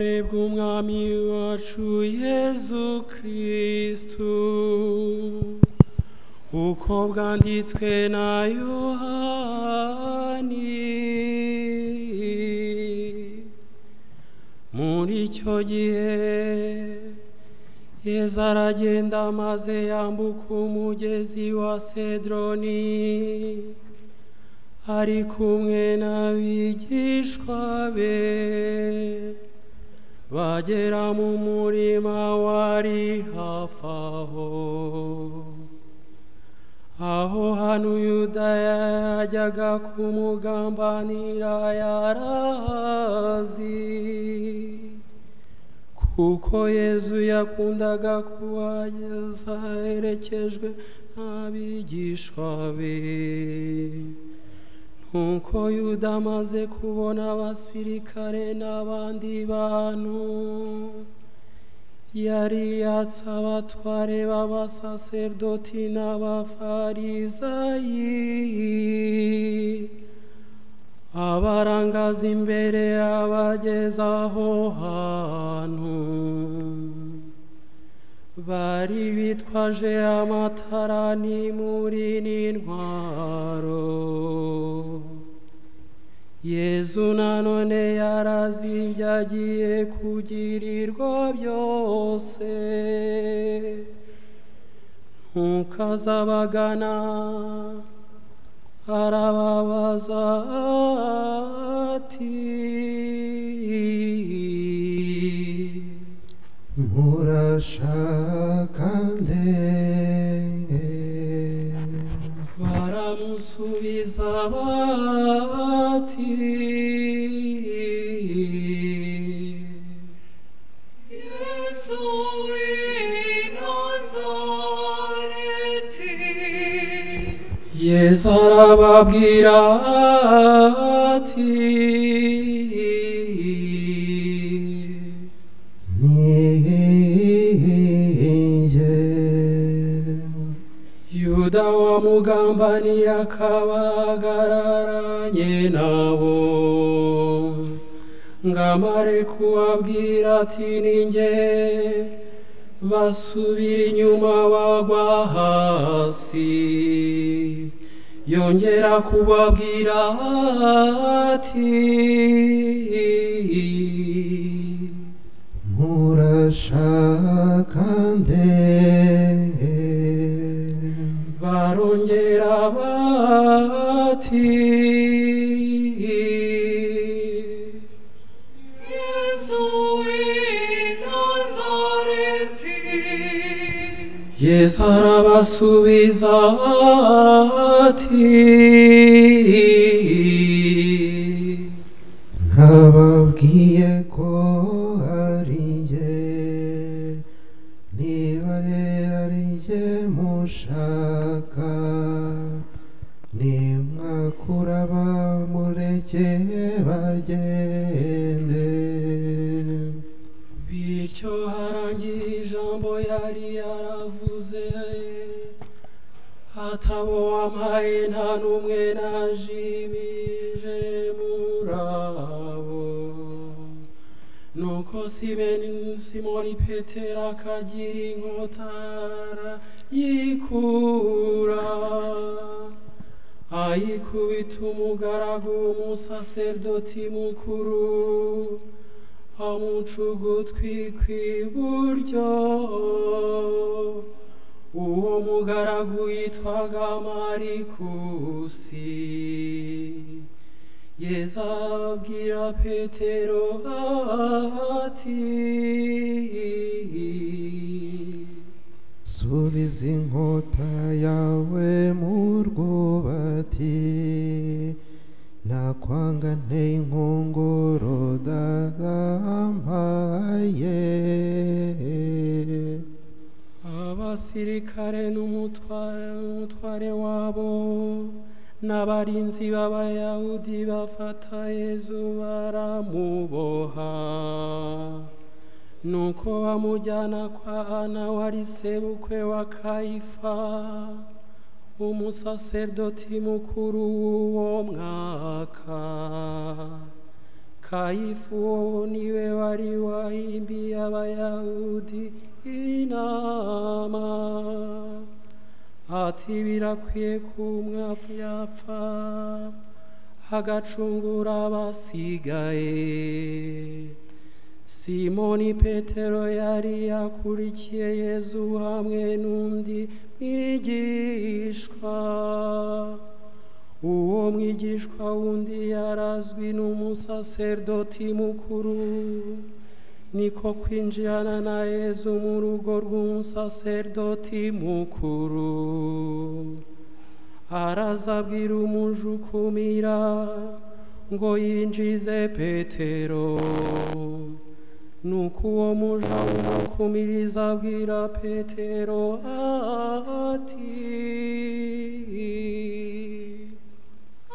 Ubutware bw'Umwami wacu Yezu Kristu uko bwanditswe na Yohani. Muri icyo gihe Yezu aragenda maze yambuka umugezi wa Sedroni ari kumwe n'abigishwa be, bagera mu murima wari hafi aho. Aho hantu Yuda yajyaga kumugambanira yarahazi, kuko Yezu yakundaga kuhageza aherekejwe n'abigishwa be. Nuko Yuda amaze kubona abasirikare n'abandi bantu yari yatse abatware b'abasaserdoti n'abafarizayi, abarangaza imbere abageza aho hantu. Bari bitwaje amatara n'imuri n'intwaro. Yezu nanone yarazi ibyo agiye kugirirwa byose, nuko azabagana arababaza ati: Murashaka nde? Baramusubiza bati: Yesu w'i Nazareti. Yesu arababwira ati: Ni jye. Yuda wamugambaniye akaba ahagararanye nabo, ngo amare kubabwira ati: ni jye, basubira inyuma bagwa hasi. Yongera kubabwira ati: Murashaka nde? Barongera bati: Yesu w'i Nazareti. Yesu arabasubiza ati: Nababwiye ko ari jye, niba rero ari jye mushaka, nimwakura bamureke bagende. Bityo harangira ijambo yari yaravuze atabo wampaye nta n'umwe najimije murabo. Nuko Simoni Petero akagira inkota yikura, ayikubita umugaragu w'umusaserdoti mukuru, amuca ugutwi kw'iburyo. Uwo mugaragu yitwaga Marikusi. Yezu abwira Petero ati: Subiza inkota yawe mu rwubati, nakwanga nteye inkongoro dadampaye. Abasirikare n'umutware wabo n'abarinzi b'Abayahudi bafata Yezu baramuboha. Nuko bamujyana kwa Ana wari sebukwe wa Kayifa, umusaserdoti mukuru w'uwo mwaka. Kayifa uwo niwe wari wahimbiye Abayahudi inama, ati birakwiye ko umwe yapfa agacungura abasigaye. Simoni Petero yari yakurikiye Yezu hamwe n'undi mwigishwa. Uwo mwigishwa wundi yarazwi n'umusaserdoti mukuru, niko kwinjirana na Yezu mu rugo rw'umusaserdoti mukuru. Araza abwira umuja ukumira ngo yinjize Petero. Nuko uwo muja umukumiriza abwira Petero ati: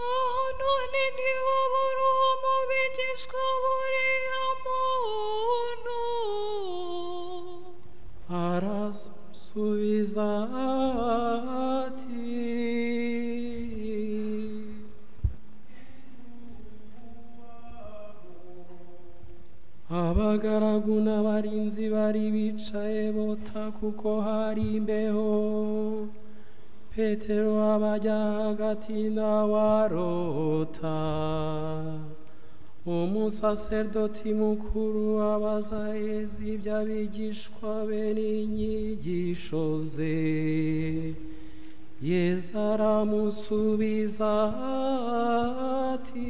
Aho none ntiwabura uwo mu bigishwa buriya muntu. Arasubiza ati: Abagaragu n'abarinzi bari bicaye bota kuko hari imbeho. Petero abajya hagati n'abarota. Umusaserdoti mukuru abaza Yezu iby'abigishwa be n'inyigisho ze. Yezu aramusubiza ati: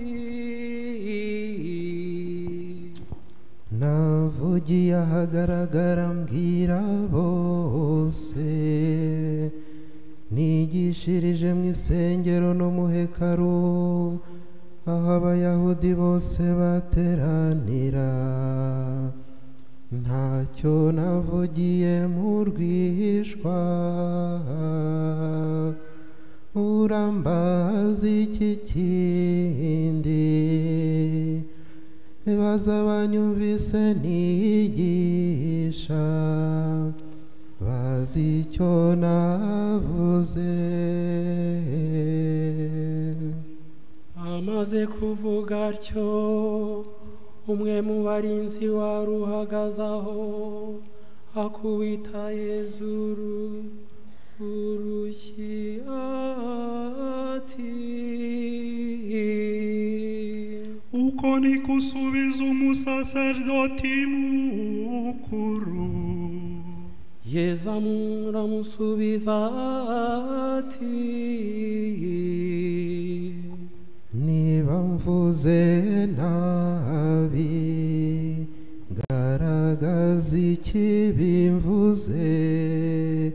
Navugiye ahagaragara mbwira bose, nigishirije mu isengero no mu hekalu, aho Abayahudi bose bateranira. Ntacyo navugiye mu rwihishwa, urambaza iki kindi? Baza banyumvise nigisha, bazi icyo navuze. Amaze kuvuga atyo, umwe mu barinzi wari uhagaze aho akubita Yezu urushyi ati: Uko niko usubiza umusaserdoti mukuru. Yezu aramusubiza ati: Niba mvuze nabi, garagaza ikibi mvuze.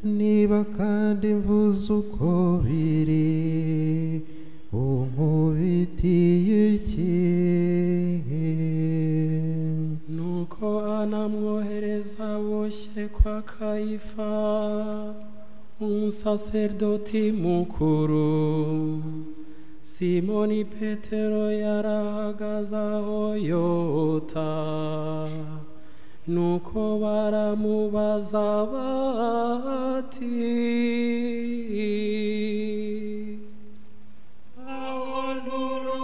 Niba kandi mvuze uko biri, unkubitiye iki? Nuko anamwohereza aboshye kwa Kayifa umusaserdoti mukuru. Simoni Petero yarahagaze aho yota. Nuko baramubaza bati: Aho nturi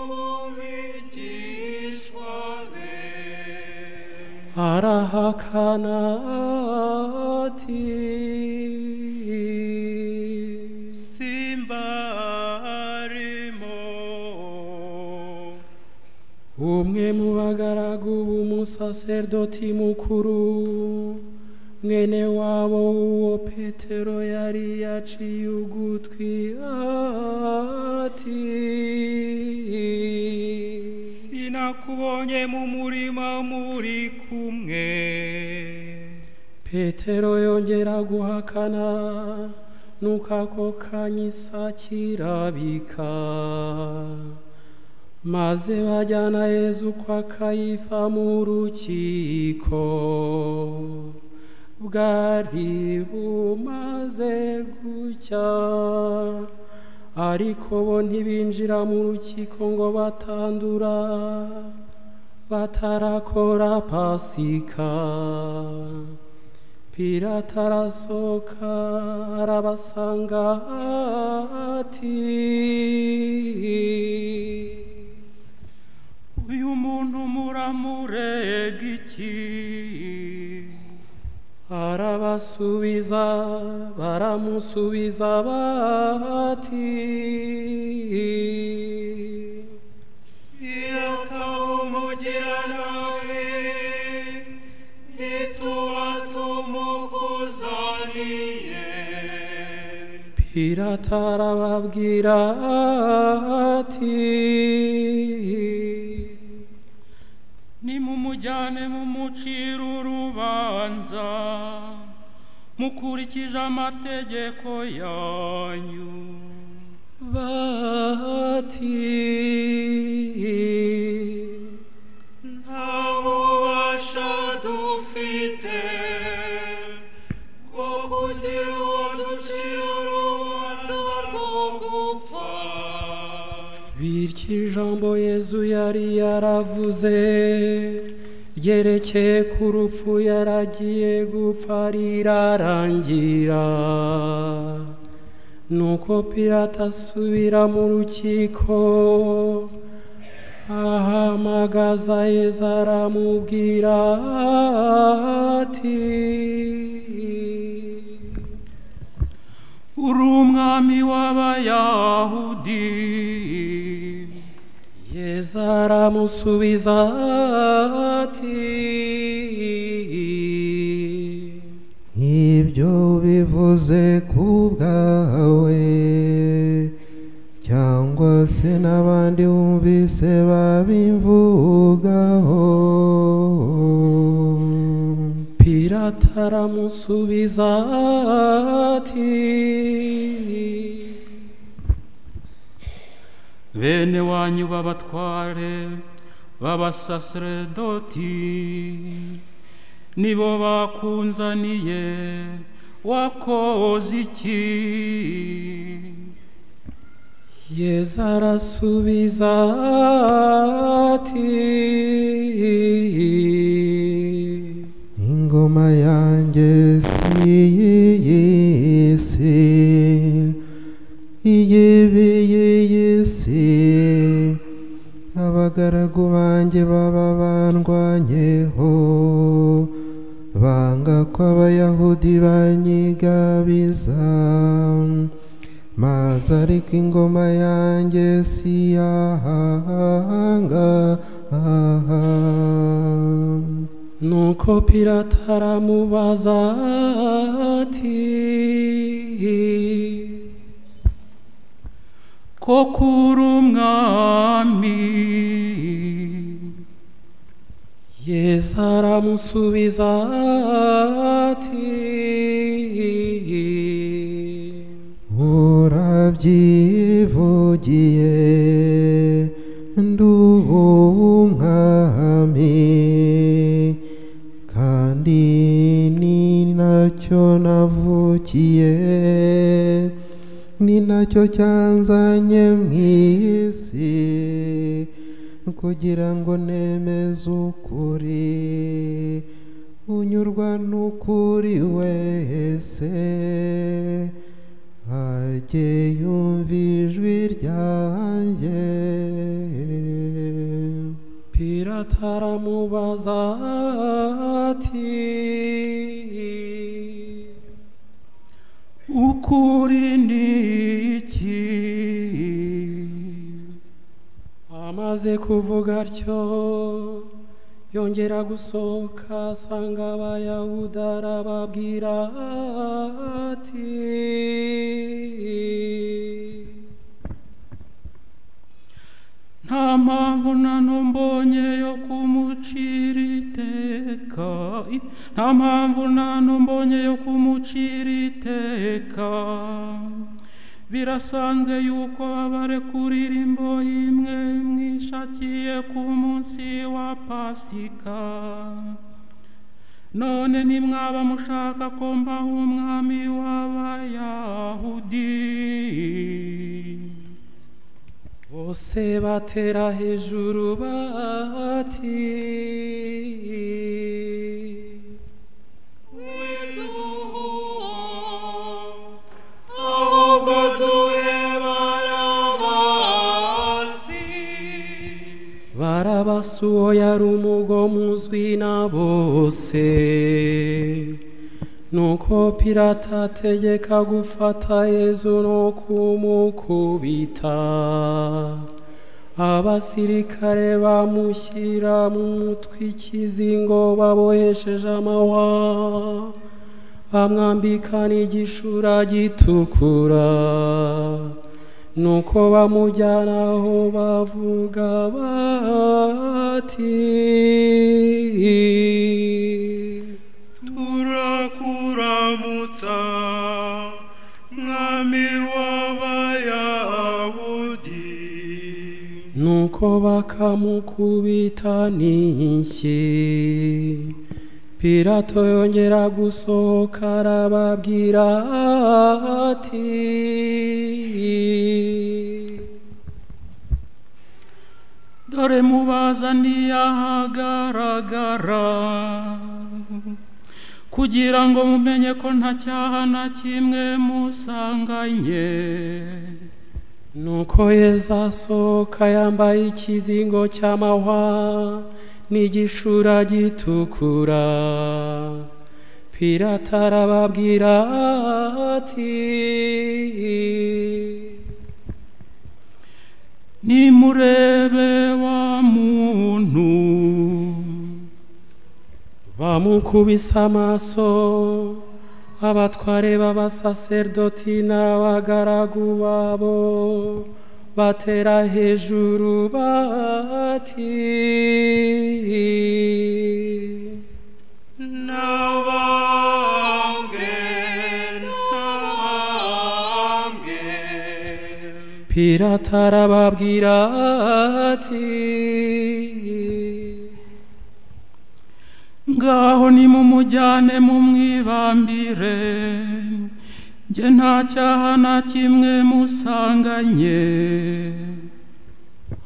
mu bigishwa be. Arahakana ati: Simbarimo. Umwe mu bagaragu b'umusaserdoti mukuru, mwene wabo w'uwo Petero yari yaciye ugutwi ati: Sinakubonye mu murima muri kumwe. Petero yongera guhakana, nuko ako kanya isake irabika. Maze bajyana Yezu kwa Kayifa mu rukiko. Bwari bumaze gucya, ariko bo ntibinjira mu rukiko ngo batandura batarakora Pasika. Pilato arasohoka arabasanga ati: Uyu Uyu muntu muramurega iki? Arabasubiza, baramusubiza bati: Iyo ataba umugiranabi ntituba tumukuzaniye. Pilato arababwira ati: Nimumujyane mumucire urubanza mukurikije amategeko yanyu. Bati: Nta bubasha dufite bwo kugira uwo ducira urubanza rwo gupfa. Bityo ijambo Yezu yari yaravuze ryerekeye ku rupfu yaragiye gupfa rirarangira. Nuko Pilato asubira mu rukiko, ahamagaza Yezu aramubwira ati: Uri umwami w'Abayahudi? Yezu aramusubiza ati: Ibyo bivuze ku bwawe, cyangwa se n'abandi wumvise babimvugaho? Pilato aramusubiza ati: Bene wanyu b'abatware b'abasaseredoti nibo bakunzaniye, wakoze iki? Yezu arasubiza ati: Ingoma yanjye si iy'iyi si, iyibi y'iyi si, abagaragu banjye baba bandwanyeho, banga ko Abayahudi banyigabiza, maze ariko ingoma yanjye si iy'ahanga. Nuko Pilato aramubaza ati: Koko uri umwami? Yezu aramusubiza ati: Urabyivugiye, ndi umwami, kandi ni nacyo navukiye, ni nacyo cyanzanye mu isi, kugira ngo nemeze ukuri. Unyurwa n'ukuri wese ajye yumva ijwi ryanjye. Pilato aramubaza ati: Ukuri ni iki? Amaze kuvuga atyo yongera gusohoka asanga Abayahudi arababwira ati: Nta mpamvu na mbonye yo kumucira iteka, nta mpamvu na mbonye yo kumucira iteka. Birasanzwe yuko abarekurira imbohe imwe mwishakiye ku munsi wa Pasika. None nimwaba mushaka ko mbaha umwami w'Abayahudi? Bose batera hejuru bati: Ahubwo duhe Barabasi. Barabasi Barabasi uwo yari umugome uzwi na bose. Nuko Pilato ategeka gufata Yezu no kumukubita. Abasirikare bamushyira mu mutwe ikizingo babohesheje amahwa, bamwambika n'igishura gitukura. Nuko bamujyana aho bavuga bati: Turakuramutsa, Mwami w'Abayahudi. Nuko bakamukubita n'inshyi. Pilato yongera gusohoka arababwira ati: Dore mubazaniye ahagaragara, kugira ngo mumenye ko nta cyaha na kimwe musanganye. Nuko Yezu asohoka yambaye ikizingo cy'amahwa n'igishura gitukura. Pilato arababwira ati: Nimurebe wa muntu. Bamukubise amaso. Abatware b'abasaserdoti n'abagaragu babo batera hejuru bati: Nabambwe, nabambwe. Pilato arababwira ati: Ngaho nimumujyane mumwibambire, njye nta cyaha na kimwe musanganye.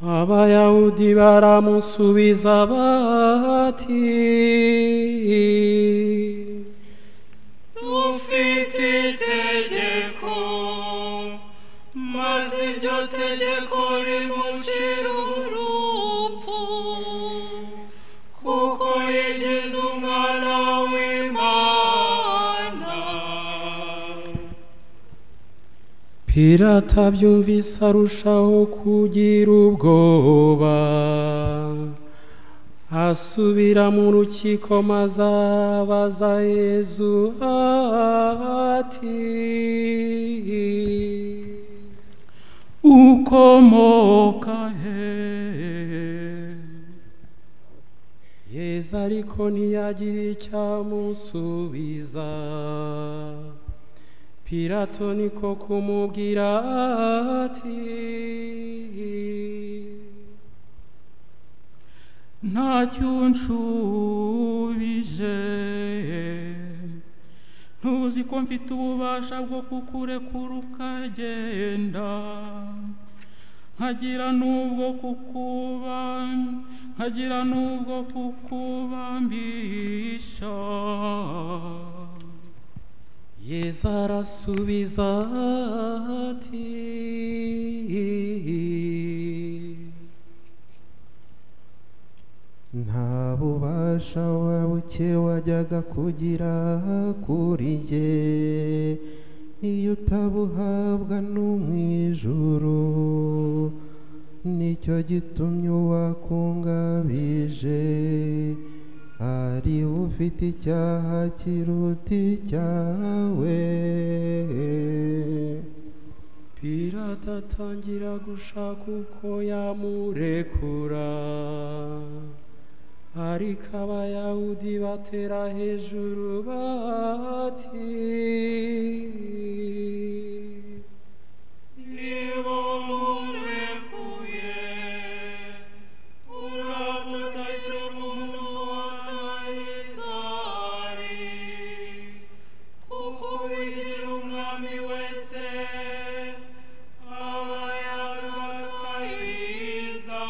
Abayahudi baramusubiza bati: Dufite itegeko, maze iryo tegeko rimucira urupfu, kuko yigize umwana w'Imana. Pilato abyumvise arushaho kugira ubwoba, asubira mu rukiko maze abaza Yezu ati: Ukomoka he? Yezu ariko ntiyagira icyo amusubiza. Pilato niko kumubwira ati: Ntacyo unshubije, ntuzi ko mfite ububasha bwo kukurekura ukagenda, nkagira n'ubwo kukubambisha. Yezu arasubiza ati: Nta bubasha buke wajyaga kugira kuri njye, iyo utabuhabwa n'umwijuru. Nicyo gitumye uwakungabije ari ufite icyaha kiruta icyawe. Pilato atangira gushaka uko yamurekura, ariko Abayahudi batera hejuru bati: Niba murekuye, uratakira umuntu wa Kayizari, kuko uwigira umwami wese aba yanga Kayizari.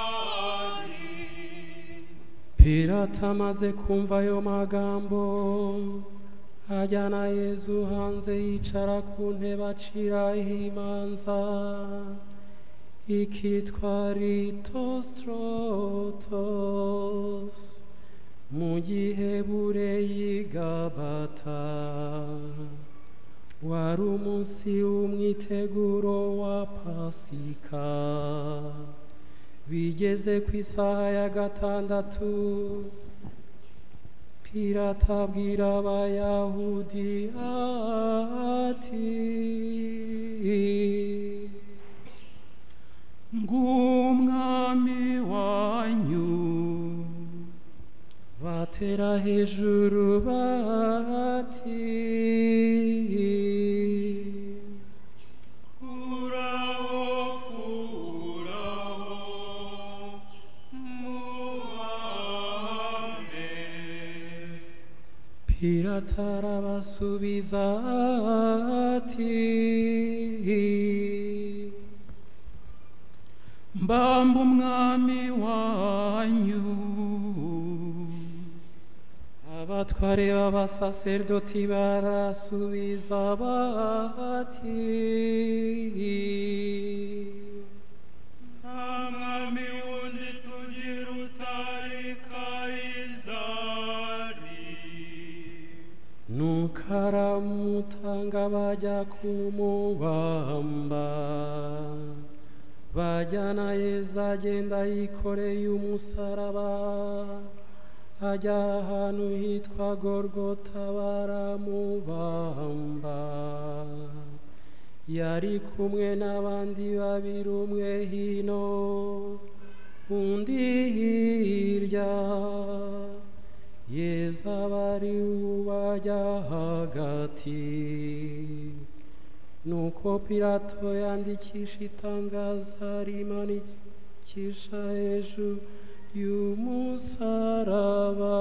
Pilato amaze kumva ayo magambo, ajyana Yezu hanze, yicara ku ntebe aciraho imanza, Ikitwa Litostrotos mu Gihebureyi Gabata. Wari umunsi w'umwiteguro wa Pasika. Bigeze ku isaha ya 6, Pilato abwira Abayahudi ati: Ng'umwami wanyu. Batera hejuru bati: Kuraho, kuraho, muhambe. Pilato arabasubiza ati: Mbamba umwami wanyu. Abatware b'abasaserdoti barasubiza bati: Nta mwami wundi tugira utari Kayizari. Nuko aramutanga bajya kumubamba. Bajyana Yezu agenda yikoreye umusaraba, ajya ahantu hitwa Golgota baramubamba. Yari kumwe n'abandi babiri, umwe hino undi hirya. Yezu aba ari ubajya hagati. Nuko Pilato yandikisha itangazo arimanikisha hejuru y'umusaraba.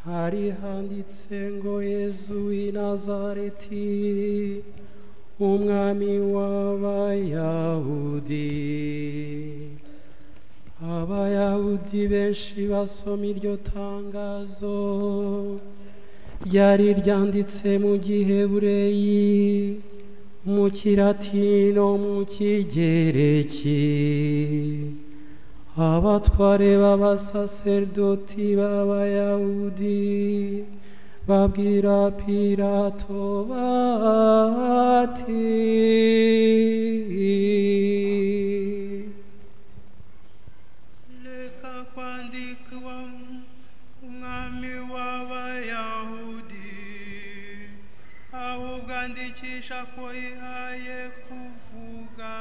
Hari handitse ngo: Yezu w'i Nazareti, umwami w'Abayahudi. Abayahudi benshi basoma iryo tangazo ryari ryanditse mu Gihebureyi, mu Kilatino, mu Kigereki. Abatware b'abasaserdoti b'Abayahudi babwira Pilato bati: Reka kwandikwa umwami w'Abayahudi, ahubwo andikisha ko yihaye kuvuga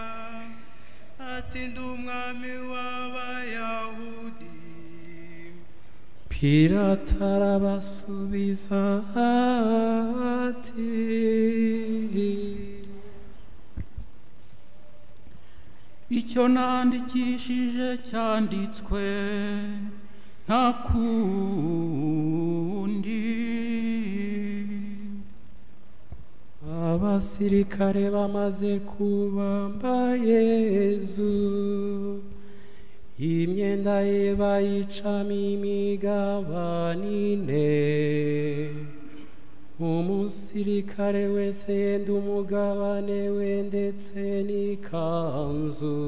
ati: Ndi umwami w'Abayahudi. Pilato arabasubiza ati: Icyo nandikishije cyanditswe nta kundi. Abasirikare bamaze kubamba Yezu, imyenda ye bayicamo imigabane ine. Umusirikare wese yenda umugabane we ndetse n'ikanzu.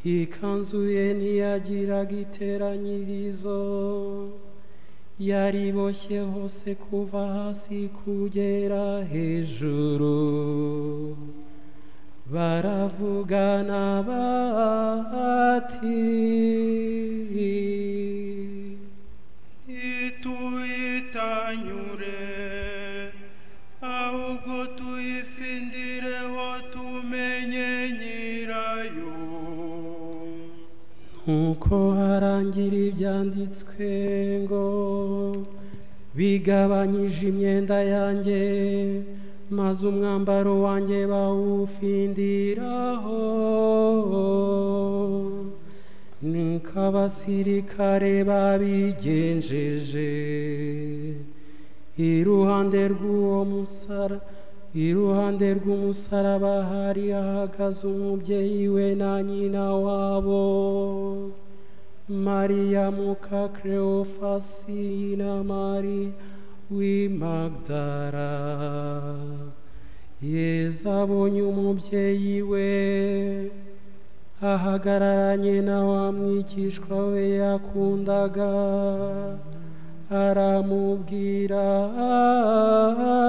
Ikanzu ye ntiyagiraga iteranyirizo, yariboshye hose kuva hasi kugera hejuru. Baravugana bati: Ituyitanyure, ahubwo tuyifindireho tumenye nyirayo. Nuko harangira ibyanditswe ngo: Bigabanyije imyenda yanjye, maze umwambaro wanjye bawufindiraho. Nuko abasirikare babigenjeje. Iruhande rw'uwo iruhande rw'umusaraba hari hahagaze umubyeyi we na nyina wabo, Mariya muka Kleofasi na Mariya w'i Magdala. Yezu abonye umubyeyi we ahagararanye na wa mwigishwa we yakundaga, aramubwira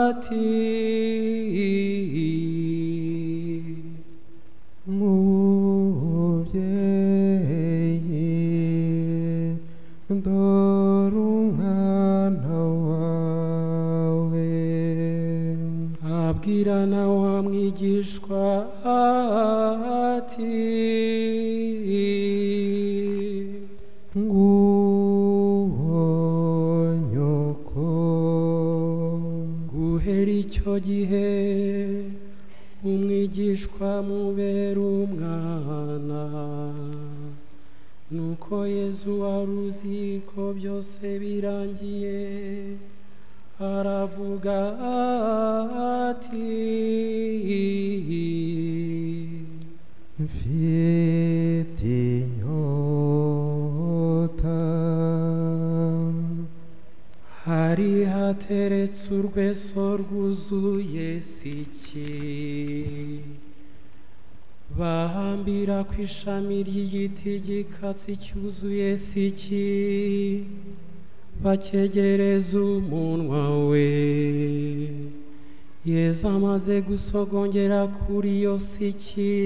ati: Mubyeyi, dore umwana wawe. Abwira na wa mwigishwa ati: Nguwo nyoko. Guhera icyo gihe umwigishwa mubera umwana. Nuko Yezu wari uzi ko byose birangiye, aravuga ati: Mfite inyota. Hari hateretse urweso rwuzuye siki, bahambira ku ishami ry'igiti gikatsi cyuzuye siki, bakegereza umunwa we. Yezu amaze gusogongera kuri iyo siki,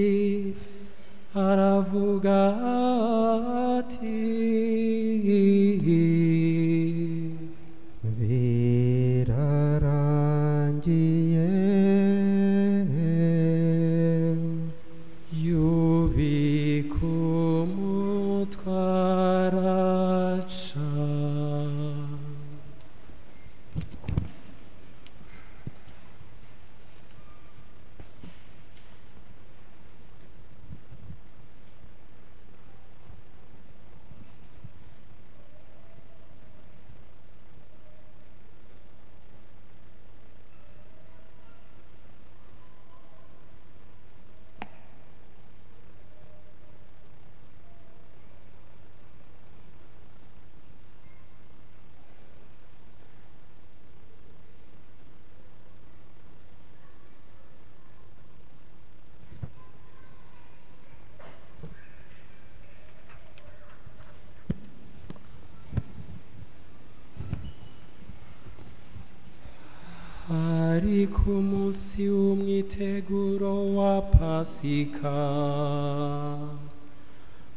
aravuga ati: Birarangiye. Yubika umutwe araca. Hari ku munsi w'umwiteguro wa Pasika,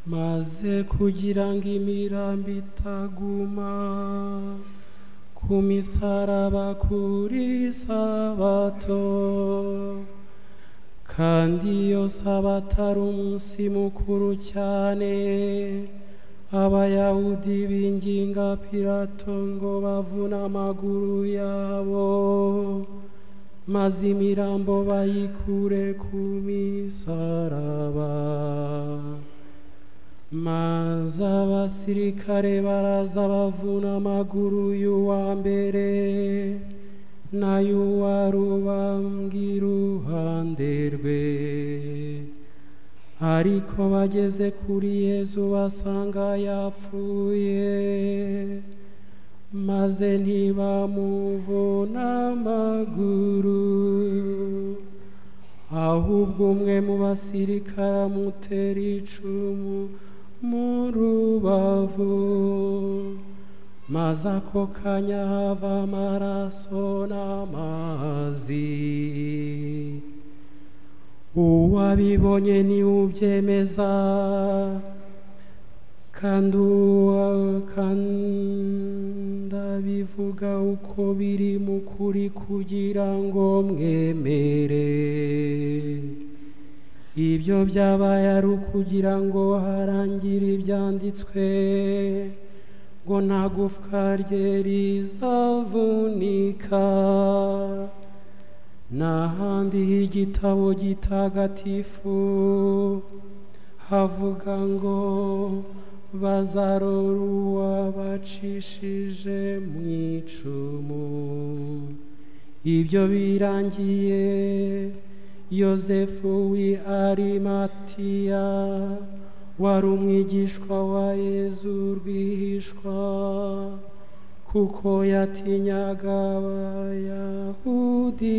maze kugira ngo imirambo itaguma ku misaraba kuri Sabato, kandi iyo Sabato ari umunsi mukuru cyane, Abayahudi binginga Pilato ngo bavune amaguru yabo, maze imirambo bayikure ku misaraba. Maze abasirikare baraza bavuna amaguru y'uwa mbere n'ay'uwarubambwe iruhande rwe. Ariko bageze kuri Yezu basanga yapfuye, maze ntibamuvuna amaguru, ahubwo umwe mu basirikare amutera icumu mu rubavu, maze ako kanya hava amaraso n'amazi. Uwabibonye ni ubyemeza, kandi abivuga uko biri mu kuri kugira ngo mwemere. Ibyo byabaye ari ukugira ngo harangire ibyanditswe ngo nta gufwa rye rizavunika. N'ahandi h'igitabo gitagatifu havuga ngo bazarora uwabacishije mu icumu. Ibyo birangiye, Yozefu w'i Arimatiya wari umwigishwa wa Yezu rwihishwa, kuko yatinyaga Abayahudi.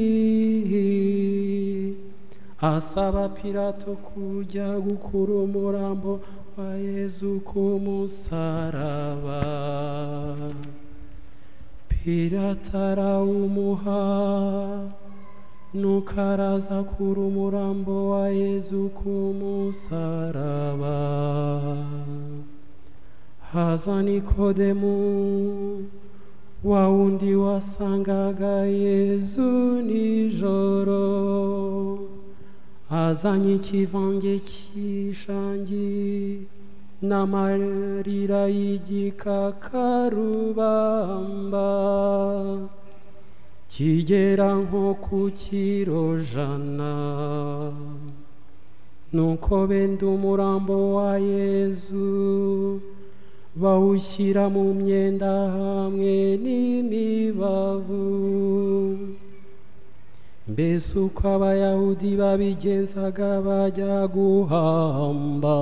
Asaba Pilato kujya gukura umurambo wa Yezu ku musaraba. Pilato arawumuha, nuko araza akura umurambo wa Yezu ku musaraba. Haza Nikodemu, wa wundi wasangaga Yezu nijoro, azanye ikivange cy'ishangi n'amarira y'igikakarubamba kigera nko ku kiro 100. Nuko benda umurambo wa Yezu bawushyira mu myenda hamwe n'imibavu. Mbese uko Abayahudi babigenzaga bajya guhamba,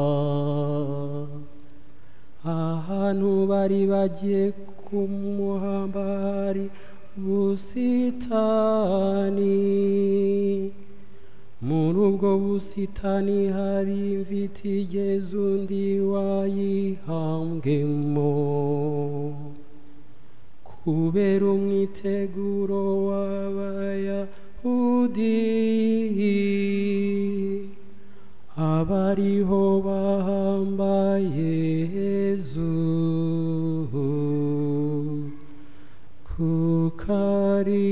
ahantu bari bagiye kumuhamba hari busitani. Muri ubwo busitani hari imva itigeze undi wayihambwemo, kubera umwiteguro w'Abayahudi, abariho bahamba Yezu, kuko ari